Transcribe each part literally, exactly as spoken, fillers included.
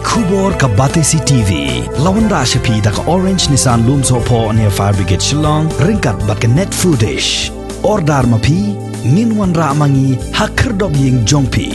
Khubor ka Batesi T V la wanrah sha phi da ka Orange Nissan Lumsohphoh near Fire Brigade Shillong ryngkat bad ka Net Foodish. Order ma phi, ngin wanrah ma ngi ha khyrdop ïing jong phi.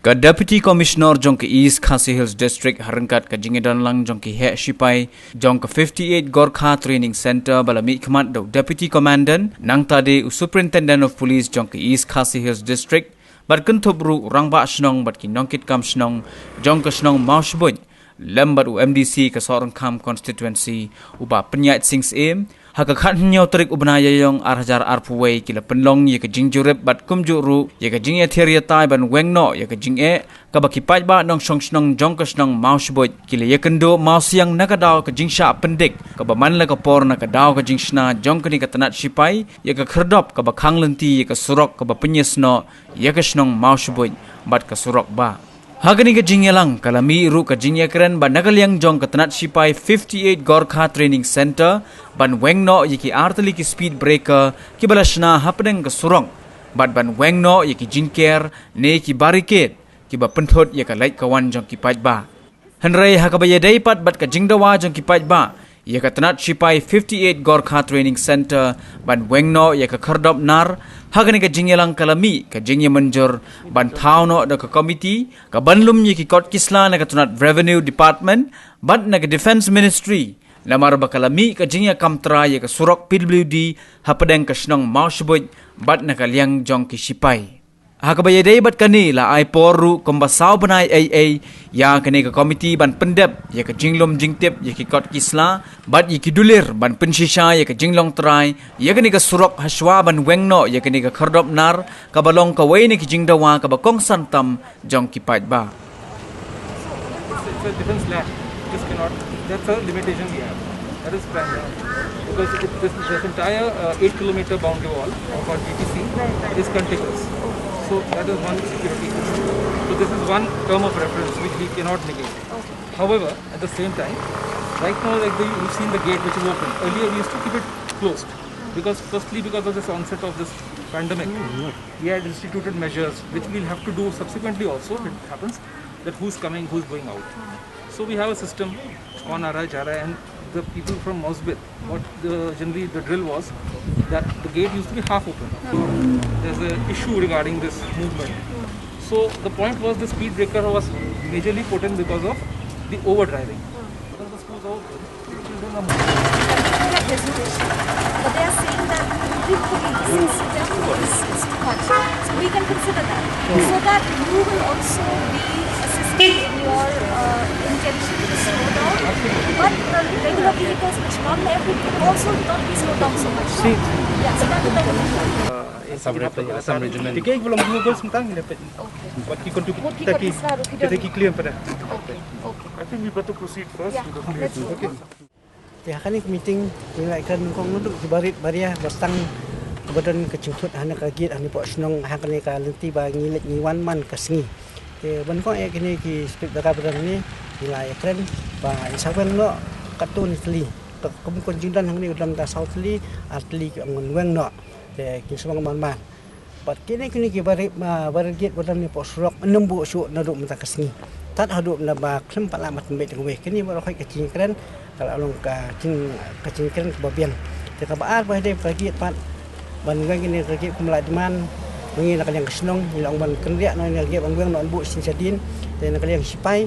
Ka Deputy Commissioner jong ka East Khasi Hills District ha ryngkat ka jingïadonlang jong ki heh shipai jong ka fifty-eight Gorkha Training Centre ba la mihkhmat da u Deputy Commandant, nangta de u Superintendent of Police jong ka East Khasi Hills District, bad kynthup ruh u Rangbah Shnong bad ki nongkitkam shnong jong ka shnong Mawshbuit, lem bad u M D C ka Sohryngkham Constituency, u Bah Pynïaid Sing Syiem, ha ka khathynñiew tarik u bnai Ïaïong ar hajar arphew wei ki la pynlong ïa ka jingjurip bad kumjuh ruh ïa ka jingïathiar ïatai ban weng noh ïa ka jingeh kaba ki paidbah nongshong shnong jong ka shnong Mawshbuit ki la ïakynduh mawsiang na ka daw ka jingshah pyndik kaba man la ka por na ka daw ka jingshna jong kane ka tnat shipai ïa ka khyrdop kaba khang lynti ïa ka surok kaba pynïasnoh ïa ka shnong Mawshbuit bad ka surok bah. Ha kane ka jingïalang ka la mih ruh ka jingïakren ba na ka liang jong ka tnat shipai fifty-eight Gorkha Training Centre ban weng noh ïa ki artylli ki speed breaker kiba la shna hapdeng ka surok, bad ban weng noh ïa ki jingker ne ki barricade kiba pynthut ïa ka leit ka wan jong ki paidbah. Hynrei ha kaba ïadei pat bad ka jingdawa jong ki paidbah ïa ka tnat shipai fifty-eight Gorkha Training Centre ban weng noh ïa ka khyrdop nar, ha kane ka jingïalang ka la mih ka jingïamynjur ban thaw noh da ka komiti kaban lum ïa ki kot ki sla na ka tnat Revenue Department bad na ka Defence Ministry, namar ba ka la mih ka jingïakam trai ïa ka surok P W D hapdeng ka shnong Mawshbuit bad na ka liang jong ki shipai. Ha kaba ïadei bad kane la ai por ruh kumba saw bnai ei ei ïa kane ka komiti ban pyndep ïa ka jinglum jingtip ïa ki kot ki sla bad ïa ki dulir ban pynshisha ïa ka jinglong trai ïa kane ka surok hashwa ban weng noh ïa kane ka khyrdop nar kaba long kawei na ki jingdawa kaba kongsan tam jong ki paidbah. It's a defense land. This cannot. That's a limitation we have. That is primary. Because it, this, this entire uh, eight kilometer boundary wall of our G T C is contiguous. So that is one security issue. So this is one term of reference which we cannot negate. However, at the same time, right now, like the, you've seen the gate which is open. Earlier we used to keep it closed because firstly because of this onset of this pandemic, we had instituted measures which we'll have to do subsequently also if it happens, that who's coming, who's going out. So we have a system, कौन आ रहा है, जा रहा है, and the people from Mawshbuit, what the, generally the drill was that the gate used to be half open. There's an issue regarding this movement. So the point was the speed breaker was majorly put in because of the over driving. Because the schools are open, the children are moving. But they are saying that the people is, is too much. So we can consider that. So that you will also be assisting in your uh, intention to slow down. But the regular vehicles which come every day will also not be slowed down so much. See, yeah, so that will be Assam Rifle, Assam Regiment. Tiga belum dua gol sementara ni dapat. Buat ki kontu kita ki, kita ki clear pada. Okay, okay. I think we better proceed first. Yeah, let's go. Okay. Te ha kane ka meeting ngi la ïakren nyngkong naduh ki barit baria ba tang ba don ka jingthut ha kane ka gate ha kane poh shnong ha kane ka lynti ba ngi leit ngi wan man ka sngi. Te ba nyngkong ïa kine ki speed breaker ba don hangne ngi la ïakren ba in sa wan noh katto katne tylli. Ka kum ka jingdon hangne ka don ka saw tylli, ar tylli ki ong ban weng noh. Te kin sa wan man man. Bad kine kine ki barit, ah, barit gate ba don hapoh surok ym buh shuh naduh mynta ka sngi. Tad haduh mynta ba khlem pat lah ban pynbeit tang wei. Kine baroh ka jingkren ka la long ka jing, ka jingkren kaba biang. Te kaba ar ba dei ka gate pat ban weng kine ka gate kum la demand ba ngi na ka liang ka shnong ngi la ong ban kynriah noh ïa kine ka gate ban weng noh, ym buh shisien shadien. Te na ka liang shipai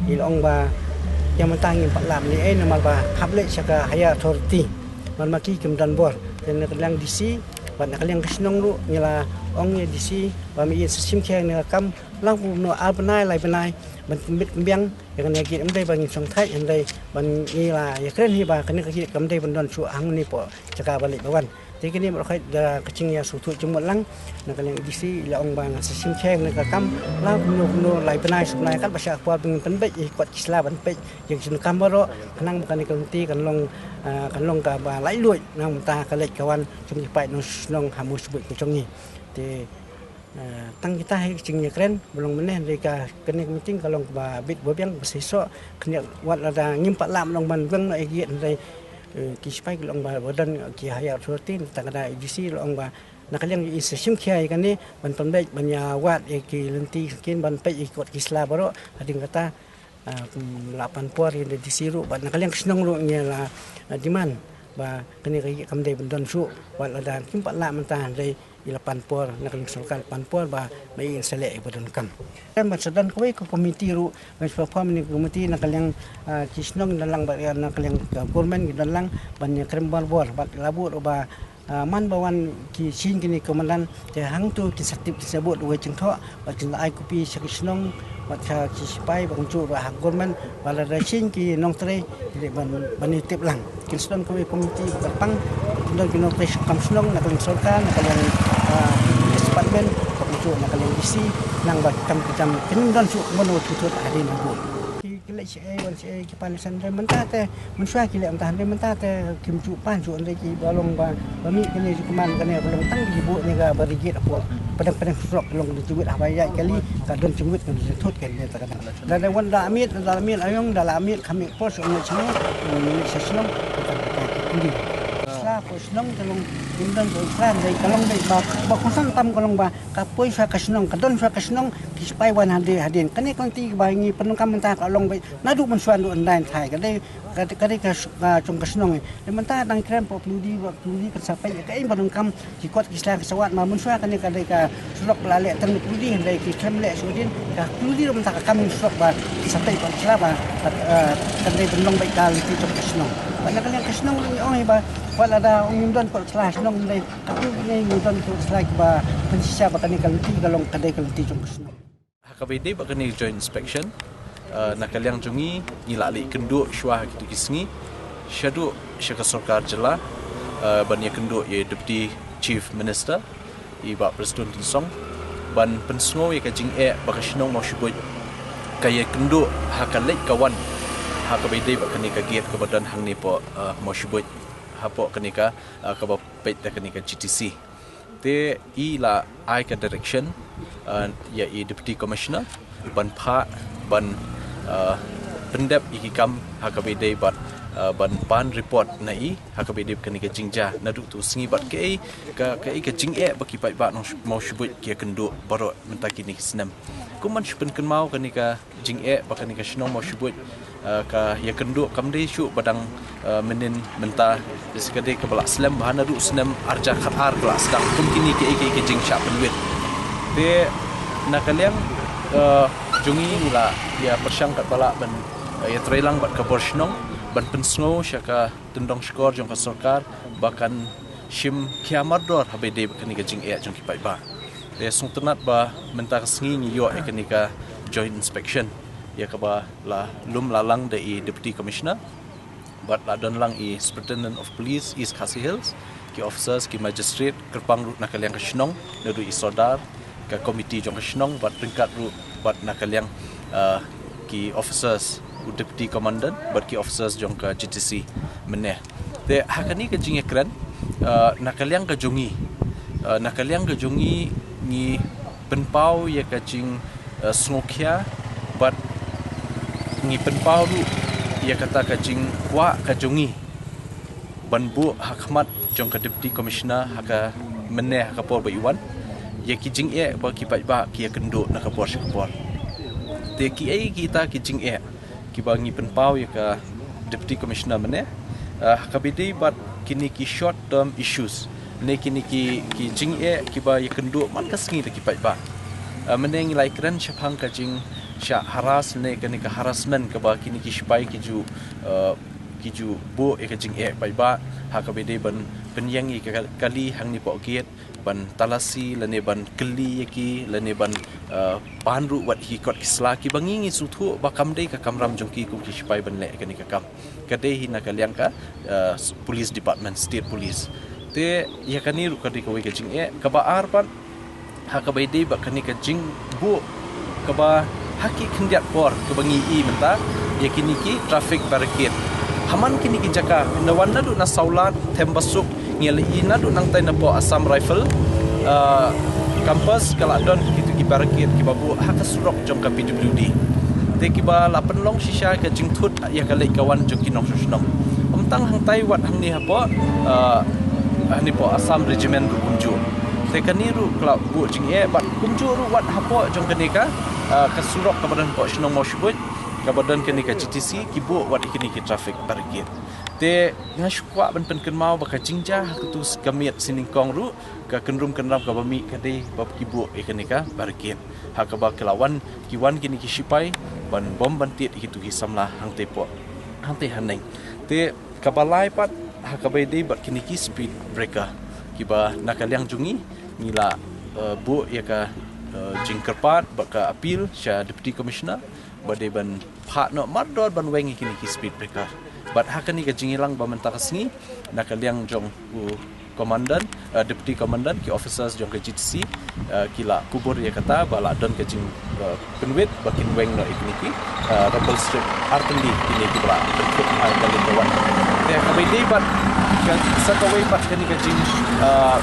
ngi la ong ba ïa mynta ngim pat lah ban leh ei namar ba hap leit sha ka higher authority. Namar ma ki kim don bor. Te na ka liang D C bad na ka liang ka shnong ruh ngi la Ong ïa D C ba me ïa sa shim khia ïa kane ka kam lang kumno ar bnai lai bnai ban pynbit pynbiang ïa kane ka gate, ym dei ba ngin shong thait, ym dei ban ngi la ïa kren hi ba kane ka gate kam dei ban don shuh hangne hapoh jaka ba leit ba wan. Te kane baroh khoit da ka jingïasngewthuh jingmut lang na ka liang D C, i la ong ba ngan sa shim khia ïa kane ka kam lang kumno kumno lai bnai shu bnai, kat ba shah ka por ba ngin pynbeit ïa ki kot ki sla ban peit ïa ki jingdonkam baroh, khnang ba kane ka lynti kan long, ah, kan long kaba laitluid na bynta ka leit ka wan jong ki paid nongshong shnong ha Mawshbuit ka jong ngi. Te, eh, tang kita hi ka jingïakren ba long mynne, hynrei ka kane ka meeting ka long kaba bit ba biang, ba seisoh, khyndiat wat lada ngim pat lah ban long ban biang noh ïa ki gate, hynrei, eh, ki sipai ki la ong ba, ba don ki higher authority, tang ka da A D C la ong ba na ka liang i sa shim khia ïa kane ban pynbeit ban ïa wad ïa ki lynti kin ban peit ïa ki kot ki sla baroh, hadien kata, ah, kum la pan por ïa D C ruh, bad na ka liang ka shnong ruh ngi la, ah, demand ba kane ka gate kam dei ban don shuh, wat lada kim pat lah mynta, hynrei i la pan por, na ka liang sorkar pan por ba ma i sa leh ïa ba donkam. Kan ban sa don kawei ka komiti ruh, ban sa form ïa ka komiti na ka liang, ah, ki shnong ki don lang, bad na ka liang ka government ki don lang ban ïakren bor bor, bad la buh ruh ba, ah, man ba wan ki shin kine ki komandan, te hangto kin sa tip, kin sa buh da uwei jingthoh, bad kin la ai kopi sha ki shnong bad sha ki sipai, bad kumjuh ruh ha government, ba lada shin ki nongtrei, ki dei ban, ban ïa tip lang. Kin sa don kawei komiti ba kyrpang, kin don ki nongtrei sha kam shnong, na ka liang sorkar, na ka liang, ah, police department, bad kumjuh na ka liang D C, khnang ba ki kam ki jam kin don shuh kumno ki thut hadien ba bun. Ki, ki leit shaei wan shaei, ki pan shen, hynrei mynta te mynshuwa ki leh mynta, hynrei mynta te kim ju pan ju, hynrei kiba long ba, ba mih kane ju kman kane ba long tang ki buh ne kaba rigid hapoh padang padang surok, long da jingwit haba ïaid kali ka don jingwit, ka don jingthut kane ta ka dang. Da da wan da la miet, da la miet ayong, da la miet kham miet pos ong shnong, ong shnong, ka ta ka ta ki kuli. Sla ko shnong ka long, kim don ko sla, hynrei ka long dei ba, ba khusan tam ka long ba ka poi sha ka shnong, ka don sha ka shnong, ki sipai wan hadien hadien. Kane ka lynti ba ngi pyndonkam mynta ka long ba naduh mynshuwa naduh hyndai hynthai, ka dei, ka dei, ka dei ka sh-, ka jong ka shnong. Te mynta dang kren hapoh Phludi, ba Phludi kan sa peit ïa kaei ba donkam, ki kot ki sla ka sa wad, ma mynshuwa kane ka dei ka surok ba la leh tang na Phludi, hynrei ki khlem leh shuh hadien, ka Phludi ruh mynta ka kam surok ba sa peit kot sla ba, ba, eh, kan dei ban long beit ka lynti jong ka shnong. Bad na ka liang ka shnong ngi ong hi ba, wat lada ngim don kot sla shnong, hynrei ka Phludi ngi don kot sla kiba pynshisha ba kane ka lynti ka long, ka dei ka lynti jong ka shnong. Ha kaba ïadei bad kane ka joint inspection, eh, na ka liang jong ngi, ngi la leit kynduh shuwa ha kito ki sngi shaduh sha ka sorkar jylla, eh, ban ïakynduh ïa Deputy Chief Minister, i Bah Prestone Tynsong, ban pynsngew ïa ka jingeh ba ka shnong Mawshbuit ka ïakynduh ha ka leit ka wan ha kaba ïadei bad kane ka gate kaba don hangne hapoh, eh, Mawshbuit, hapoh kane ka, eh, kaba peit da kane ka G T C. Te i la ai ka direction, uh, ïa i Deputy Commissioner ban phah, ban, uh, pyndep ïa ki kam ha kaba ïadei bad, uh, ban pan report na i ha kaba ïadei bad kane ka jingjia naduh tu sngi bad kaei ka, kaei ka jingeh ba ki paidbah nong Mawshbuit ki ïakynduh baroh mynta kine ki snem. Kum ban shu pynkynmaw kane ka jingeh ba kane ka shnong Mawshbuit, eh, ka ïakynduh kam dei shuh ba dang, eh, mynnin mynta, bad ka dei kaba la slem bha naduh snem arhajar khatar ka la sdang kum kine kiei kiei ki jingshah pynwit. Te na ka liang, eh, jong ngi la ïa pyrshang katba lah ban, eh, ïatreilang bad ka bor shnong ban pynsngew sha ka tyndong shkor jong ka sorkar ba kan shim khia mardor haba ïadei bad kane ka jingeh jong ki paidbah. Te sngewtynnat ba mynta ka sngi ngi ïoh ïa kane ka joint inspection, ïa kaba la lum la lang da i Deputy Commissioner bad la don lang i Superintendent of Police East Khasi Hills, ki officers, ki magistrate, kyrpang ruh na ka liang ka shnong, naduh i sordar, ka komiti jong ka shnong bad ryngkat ruh bad na ka liang, uh, ki officers, u Deputy Commandant bad ki officers jong ka G T C mynne. Te ha kane ka jingïakren, uh, na ka liang ka jong ngi, uh, na ka liang ka jong ngi, ngi pynpaw ïa ka jing, uh, sngewkhia bad ngi pynpaw ruh ïa kata ka jingkwah ka jong ngi ban buh ha khmat jong ka Deputy Commissioner ha ka mynne ha ka por ba i wan ïa ki jingeh ba ki paidbah ki ïakynduh na ka por sha ka por. Te kiei kita ki jingeh kiba ngi pynpaw ïa ka Deputy Commissioner mynne, ah, ha kaba ïadei bad kine ki short term issues ne kine ki, ki jingeh kiba ïakynduh man ka sngi da ki paidbah. Ah, mynne ngi la ïakren shaphang ka jingshah harass ne kane ka harassment kaba kine ki sipai ki ju, ah, ki ju buh ïa ka jingeh paidbah ha kaba dei ban pynïeng ïa ka kali hangne poh gate, ban talasi lane ban kylli ïa ki lane ban, eh, ban ruh wat hi kot ki sla kiba ngi ngi sngewthuh ba kam dei ka kamram jong ki kum ki sipai ban leh kane ka kam. Ka dei hi na ka liang ka, eh, police department, state police. Te ïa kane ruh ka dei kawei ka jingeh. Kaba ar pat, ha kaba dei bad kane ka jingbuh kaba ha ki khyndiat por kaba ngi i mynta ïa kine ki traffic barricade. Ha man kine ki jaka, na wan naduh na Sawlad, Thembasuk, ngi la i naduh nangtai na poh Assam Rifle, ah, campus, ka la don kitu ki barricade kiba buh ha ka surok jong ka P W D. Te kiba la pynlong shisha ka jingthut ïa ka leit ka wan jong ki nongshong shnong. Ym tang hangtai, wat hangne hapoh, ah, hangne poh Assam Regiment ruh kumjuh. Te kane ruh ka la buh jingeh bad kumjuh ruh wat hapoh jong kane ka, ah, ka surok kaba don poh shnong Mawshbuit, kaba don kane ka G T C, ki buh wat ïa kine ki traffic barricade. Te nga shu kwah ban pynkynmaw ba ka jingjia ha katu ka miet shi nyngkong ruh, ka kynrum kynram kaba mih ka dei ba ki buh ïa kane ka barricade. Ha kaba ki la wan, ki wan kine ki sipai ban bom ban tied ïa kitu ki samla hangtei poh, hangtei haneng. Te kaba lai pat, ha kaba dei bad kine ki speed breaker, kiba na ka liang jong ngi ngi la, eh, buh ïa ka, eh, jingkyrpad bad ka appeal sha Deputy Commissioner ba dei ban phah noh mardor ban weng ïa kine ki speed breaker. Bad ha kane ka jingïalang ba mynta ka sngi, na ka liang jong u Commandant, eh, Deputy Commandant, ki officers jong ka G T C, eh, ki la kubur ïa kata ba la don ka jing, eh, pynwit ba kin weng noh ïa kine ki, eh, rubber strip artylli kine kiba la pynthut ha ka liang ka wan. Te kaba dei bad ka, sa kawei pat kane ka jing, eh,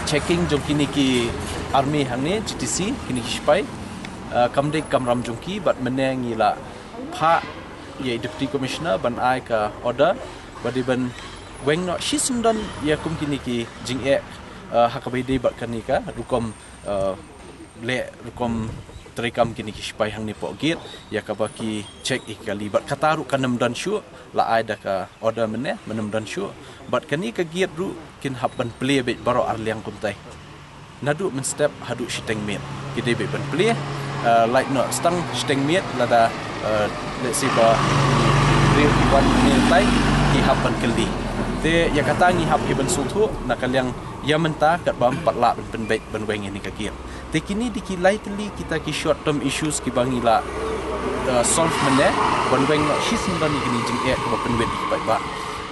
checking jong kine ki army hangne, G T C, kine ki sipai, eh, kam dei kamram jong ki bad mynne ngi la phah ïa i Deputy Commissioner ban ai ka order ba dei ban weng noh shisyndon ïa kum kine ki jingeh, eh, ha kaba dei bad kane ka rukom, eh, leh rukom treikam kine ki sipai hangne poh gate ïa kaba ki check ïa ki kali. Bad kata ruh kan ym don shuh, la ai da ka order mynne, mynne ym don shuh. Bad kane ka gate ruh kin hap ban plie beit baroh arliang kumtai. Naduh mynstep haduh shiteng miet ki dei beit ban plie, eh, lait noh tang shiteng miet lada, eh, let's say ba briew ki wan mynne myntai, ki hap ban kylli. Te ïa kata ngi hap hi ban sngewthuh na ka liang ïa mynta katba ym pat lah ban pynbeit ban weng ïa kane ka gate. Te kine dei ki lai tylli kita ki short term issues kiba ngi la, eh, solve mynne ban weng noh shisyndon ïa kine ki jingeh kiba pynwit ïa ki paidbah.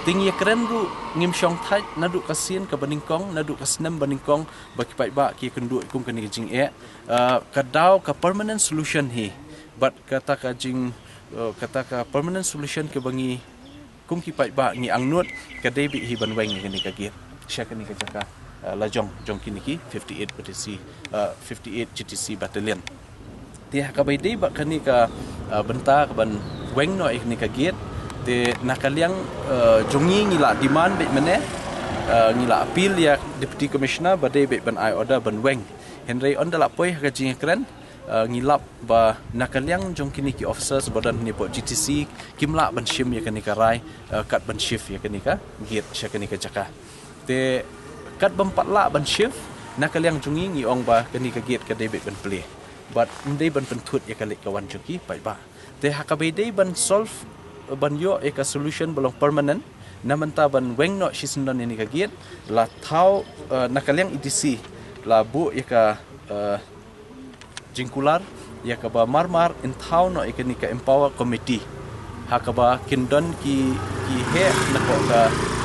Te ngi ïakren ruh ngim shong thait naduh ka sien kaba nyngkong, naduh ka snem ba nyngkong, ba ki paidbah ki ïakynduh kum kane ka jingeh. Eh, ka daw ka permanent solution hi. Bad kata ka jing, eh, kata ka permanent solution kaba ngi kum ki paidbah ngi angnud ka dei beit hi ban weng ïa kane ka gate sha kane ka jaka, eh, lajong jong kine ki fifty-eight B T C, eh, fifty-eight G T C battalion. Te ha kaba dei bad kane ka, eh, bynta ka ban weng noh ïa kane ka gate, te na ka liang, eh, jong ngi ngi la demand beit mynne, eh, ngi la appeal ïa Deputy Commissioner ba dei beit ban ai order ban weng. Hynrei ynda la poi ha ka jingïakren, eh, ngi lap ba na ka liang jong kine ki officers ba don hangne poh G T C kim lah ban shim ïa kane ka rai, eh, kat ban shift ïa kane ka gate sha kane ka jaka. Te katba ym pat lah ban shift, na ka liang jong ngi ngi ong ba kane ka gate ka dei beit ban plie. Bad ym dei ban pynthut ïa ka leit ka wan jong ki paidbah. Te ha kaba dei ban solve, ban ïoh ïa ka solution ba long permanent, na mynta ban weng noh shisyndon ïa kane ka gate, la thaw, eh, na ka liang A D C la buh ïa ka, eh, jingkular ïa kaba mar mar yn thaw noh ïa kane ka empower committee ha kaba kin don ki, ki heh na ka,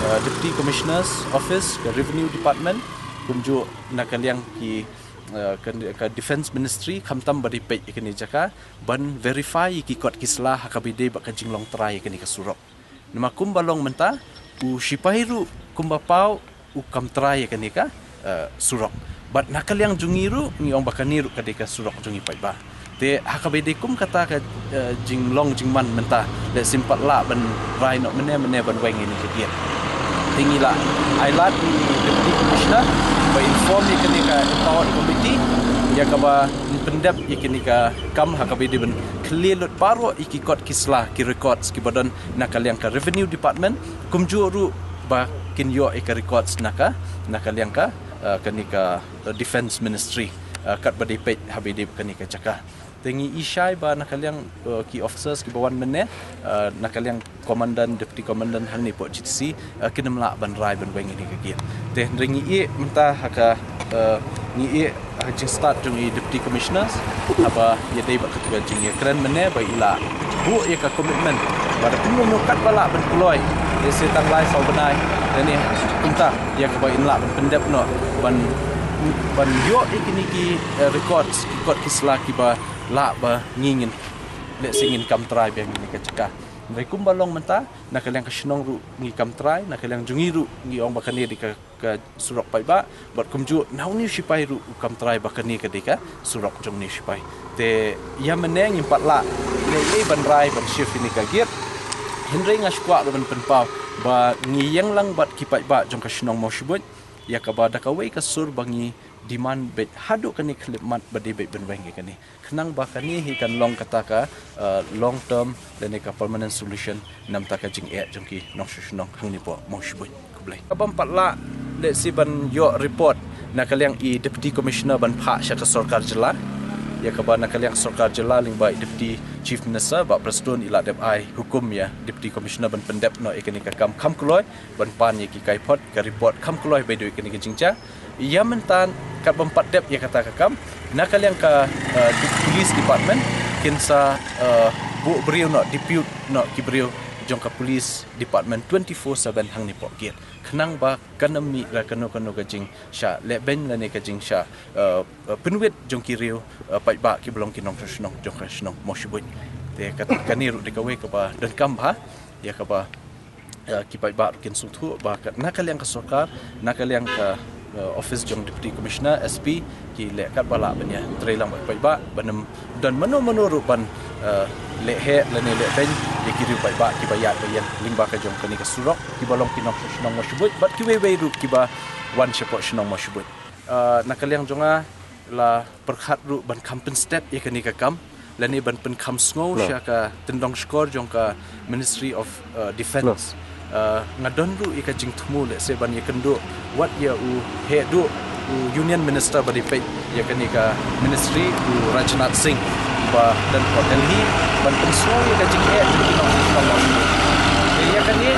eh, Deputy Commissioner's Office, ka Revenue Department, kumjuh na ka liang ki, eh, ka, ka Defence Ministry, khamtam ba dei peit ïa kane jaka ban verify ïa ki kot ki sla ha kaba dei bad ka jinglong trai ïa kane ka surok. Namar kumba long mynta, u sipai ruh kumba paw u kam trai ïa kane ka, eh, surok. Bad na ka liang jong ngi ruh ngi ong ba kane ruh ka dei ka surok jong ngi paidbah. Te ha kaba dei kum kata ka, eh, jinglong jingman mynta, lehse ym pat lah ban rai noh mynne mynne ban weng ïa kane ka gate. Te ngi la ai lad ïa u Deputy Commissioner ba inform ïa kane ka empowered committee ïa kaba pyndep ïa kane ka kam ha kaba dei ban khlieh lut baroh ïa ki kot ki sla, ki records kiba don na ka liang ka Revenue Department, kumjuh ruh ba kin ïoh ïa ka records na ka, na ka liang ka, eh, kane ka, eh, Defence Ministry, eh, katba dei peit ha ba dei kane ka jaka. Te ngi i shai ba na ka liang, eh, ki officers kiba wan mynne, eh, na ka liang commandant, deputy commandant hangne hapoh G T C, eh, kin ym lah ban rai ban weng ïa kane ka gate. Te hynrei ngi ïeh mynta ha ka, eh, ngi ïeh ha ka jingstad jong i deputy commissioners, haba ïadei bad katu ka jingïakren mynne ba i la buh ïa ka commitment ba da kumno kumno katba lah ban kloi, lehse tang lai saw bnai, lane kumta, ïa kaba in lah ban pyndep noh, ban, ban ïoh ïa kine ki, eh, records, ki kot ki sla kiba lah ba ngi ngin, lehse ngin kam trai biang ïa kane ka jaka. Hynrei kumba long mynta, na ka liang ka shnong ruh ngi kam trai, na ka liang jong ngi ruh ngi ong ba kane dei ka, ka surok paidbah, bad kumjuh na une u sipai ruh u kam trai ba kane ka dei ka surok jong une u sipai. Te ïa mynne ngim pat lah lei lei ban rai ban shift ïa kane ka gate. Hynrei nga sngewkwah ruh ban pynpaw ba ngi ïeng lang bad ki paidbah jong ka shnong Mawshbuit, ïa kaba da kawei ka sur ba ngi demand beit haduh kane ka khyllipmat ba dei beit ban weng ïa kane. Khnang ba kane hi kan long kata ka, eh, long term lane ka permanent solution na bynta ka jingeh jong ki nongshong shnong hangne hapoh Mawshbuit. Khublei. Kaba ym pat lah lehse ban ïoh report na ka liang i deputy commissioner ban phah sha ka sorkar jylla, ïa kaba na ka liang sorkar jylla lyngba i deputy chief minister Bah Prestone i la dep ai hukum ïa deputy commissioner ban pyndep noh ïa kane ka kam kham kloi, ban pan ïa ki kaiphod ka report kham kloi ba ïadei ïa kane ka jingjia. Ïa mynta katba ym pat dep ïa kata ka kam, na ka liang ka, eh, di-, police department kin sa, eh, buh briew noh, depute noh ki briew jong ka police department twenty-four seven hangne hapoh gate, khnang ba kan ym mih ruh kano kano ka jingshah lehbeiñ lane ka jingshah, eh, eh, pynwit jong ki riew, eh, paidbah kiba long ki nongshong shnong jong ka shnong Mawshbuit. Te ka, kane ruh dei kawei kaba donkam bha ïa kaba, eh, ki paidbah ruh kin sngewthuh ba ka, na ka liang ka sorkar, na ka liang ka, eh, office jong deputy commissioner, S P, ki leh katba lah ban ïatreilang bad paidbah ban ym don mano mano ruh ban, eh, leh heh lane lehbeiñ ïa ki riew paidbah kiba ïaid ba ïeng lyngba ka jong kane ka surok, kiba long ki nongshong shnong Mawshbuit bad kiwei wei ruh kiba wan shapoh shnong Mawshbuit. Eh, na ka liang jong nga la pyrkhat ruh ban kham pynstet ïa kane ka kam lane ban pynkham sngew sha ka tyndong shkor jong ka Ministry of, eh, Defence. Eh, nga don ruh ïa ka jingthmu lehse ban ïakynduh wat ïa u heh duh u Union Minister ba dei peit ïa kane ka ministry, u Rajnath Singh, ba don hapoh Delhi, ban pynsngew ïa ka jingeh jong ki nongshong shnong. Ïa kane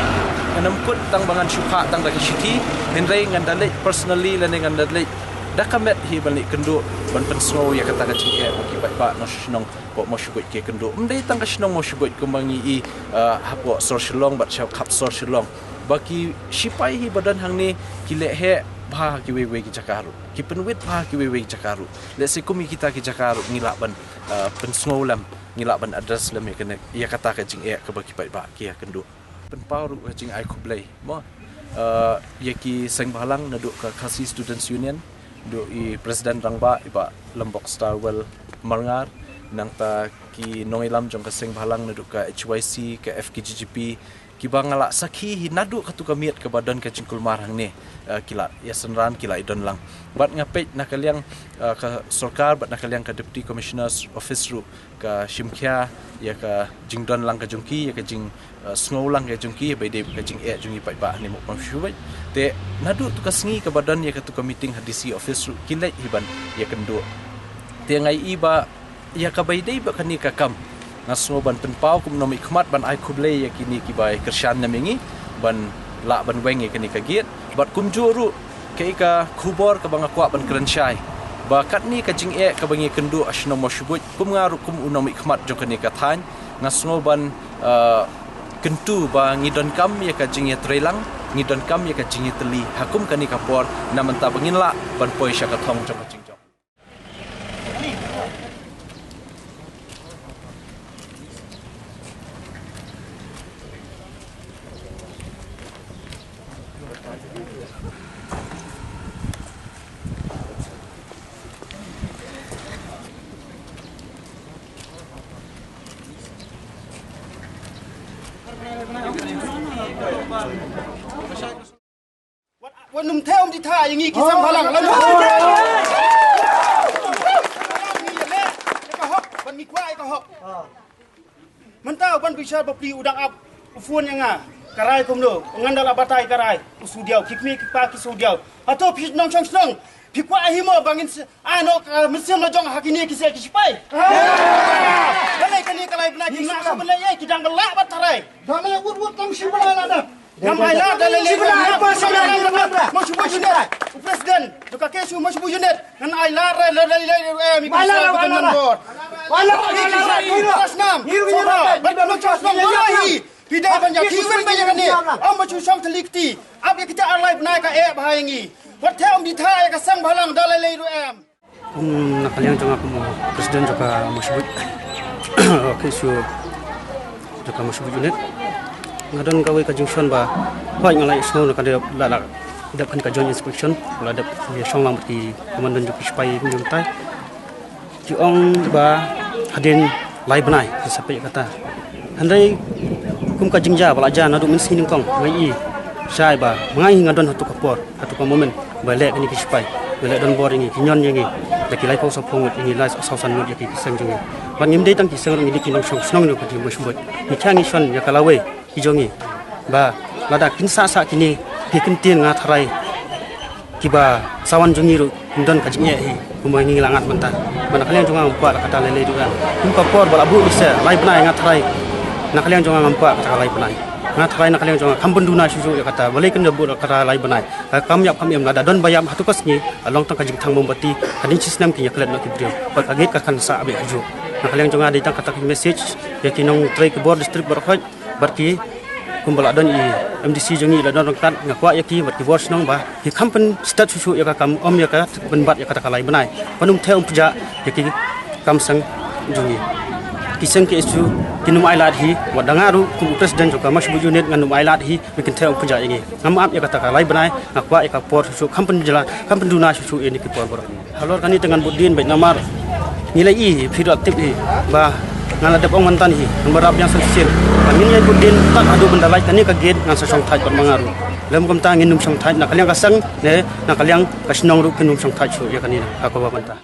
ngan ym kut tang ba ngan shu phah tang da ka shithi, hynrei ngan da leit personally lane ngan da leit da ka met hi ban leit kynduh ban pynsngew ïa kata ka jingeh ba ki paidbah nongshong shnong hapoh Mawshbuit ki kynduh. Ym dei tang ka shnong Mawshbuit kumba ngi i, eh, hapoh sor Shillong bad sha khap sor Shillong, ba ki sipai hi ba don hangne ki leh heh bha ha kiwei wei ki jaka ruh, ki pynwit bha ha kiwei wei ki jaka ruh. Lehse kum ïa kita ki jaka ruh ngi lah ban, eh, pynsngew lem, ngi lah ban address lem ïa kane, ïa kata ka jingeh kaba ki paidbah ki ïakynduh. Pynpaw ruh ka jingai khublei mo, eh, ïa ki seng bhalang naduh ka Khasi Students Union, duh i President Rangbah i Bah Lambok Starwell Marngar, nangta ki nongïalam jong ka seng bhalang naduh ka H Y C, ka F K J G P, kiba nga la sakhi hi naduh katu ka miet kaba don ka jingkulmar hangne, eh, ki la ïasynran, ki la ïadon lang. Bad nga peit na ka liang, eh, ka sorkar bad na ka liang ka Deputy Commissioner's Office ruh ka shim khia ïa ka jingdon lang ka jong ki, ïa ka jing, eh, sngew lang ka jong ki ba ïadei ka jingeh jong ki paidbah hangne hapoh Mawshbuit. Te naduh tu ka sngi kaba don ïa katu ka meeting ha D C office ruh ki leit hi ban ïakynduh. Te nga i ba ïa kaba ïadei bad kane ka kam, nga sngew ban pynpaw kum u nongmihkhmat ban ai khublei ïa kine kiba ïa kyrshan na mynta ban lah ban weng ïa kane ka gate. Bad kumjuh ruh kaei ka khubor kaba nga kwah ban kren shai, ba katne ka jingeh kaba ngi ïakynduh ha shnong Mawshbuit, kum nga ruh kum u nongmihkhmat jong kane ka thaiñ, nga sngew ban, eh, kyntu ba ngi donkam ïa ka jingïatreilang, ngi donkam ïa ka jingïatylli ha kum kane ka por, na mynta ba ngin lah ban poi sha ka thong jong ka jingjop. Wat, wat nym thew ym di tha ïa ngi ki seng bhalang. Lano ngi ïaleh ïa ka hok, ban ngi kwah ïa ka hok. Mynta u ban bishar bapli u dang ap. Phone ïa nga, ka rai kumno, ngan da la batai ka rai, u shu diaw, ki kmie ki kpa ki shu diaw. Hato phi nongshong shnong, phi kwah hi mo ba ngin ai noh ka mynsiem la jong ha kine ki seh ki sipai. Balei kane ka lai bnai ki nang shu bnai ïa ki dang ba lah ba tharai. Balei wut wut tang shi bnai la da. Ngam ai lad da lei lei. Shi bnai ba shi bnai. Mo shu ba shi ne. U president, duka ke shu mo shu ba unit. Ngan ai lad da lei lei. Eh, mi ba la ba nan bor. Ba la ba la. Ba la ba la. Ba la ba la. Phi dei ban ïa ki wen ba ïa kane. Am ba shu shong thli kti. Ap ïa kita ar lai bnai ka eh bha ïa ngi. Wat the am di tha ïa ka sang bhalang da lei lei ruh em. Kum na ka liang jong nga kum u president jong ka Mashbuit. Okay, so jong ka Mashbuit unit. Nga don kawei ka jingshon ba hoi nga la ïohsngew na ka dep la la dep kan ka joint inspection la dep ïa shong lang bad ki komandan jong ki sipai jong tai. Ki ong ba hadien lai bnai ki sa peit kata. Hynrei kum ka jingjia ba la jia naduh mynsngi nyngkong nga i shai ba ma nga hi nga don hato ka por hato ka moment ba leh kine ki sipai ba leh don bor ïa ngi ki ñion ïa ngi da ki laiphew sawphew ngut ïa ngi lai saw san ngut ïa ki seng jong ngi. Bad ngim dei tang ki seng ruh ngi dei ki nongshong shnong jong ka Mashbuit. Ngi kha ngi shon ïa ka lawei ki jong ngi ba lada kin sah sah kine ki ktien nga tharai kiba sawan jong ngi ruh kin don ka jingeh hi kumba ngi la ngat mynta. Ba na ka liang jong nga ngam kwah la kata lei lei duh. Kum ka por ba la buh bise lai bnai nga tharai na ka liang jong nga ngam kwah kata ka lai bnai. Nga tharai na ka liang jong nga kham pynduna shuh shuh ïa kata balei kin da buh la kata lai bnai. Ka kam ïap kam im lada don ba ïap hato ka sngi a long tang ka jingthang mombati ka ding shisnem ki ïa klet noh ki briew. Ba ka gate ka kan sah beh hajuh. Na ka liang jong nga dei tang kata ka message ïa ki nongtrei ki bor district bor khot. Bad ki kumba la don i M D C jong ngi la don ryngkat nga kwah ïa ki bad ki bor shnong ba ki kham pynstad shuh shuh ïa ka kam ym ïa ka pynbat ïa kata ka lai bnai. Ban ym theh ym pjah ïa ki kam seng jong ngi. Ki seng ki issue kin ym ai lad hi wat da nga ruh kum u president jong ka Mashbuit unit ngan ym ai lad hi ba kin theh ym pjah ïa ngi. Ngam ap ïa kata ka lai bnai nga kwah ïa ka por shuh shuh kham pynjlan kham pynduna shuh shuh ïa ni ki por bor. Halor kane te ngan bud dien beit namar ngi la i hi phi ruh active hi ba ngan la dep ong mynta hi ngan ba rap ïa sa shisien. Ba ngin ïa bud dien tad haduh ban da lait kane ka gate ngan sa shong thait bad ma nga ruh. Lem kumta ngin ym shong thait na ka liang ka seng ne na ka liang ka shnong ruh kin ym shong thait shuh ïa kane ka kaba mynta.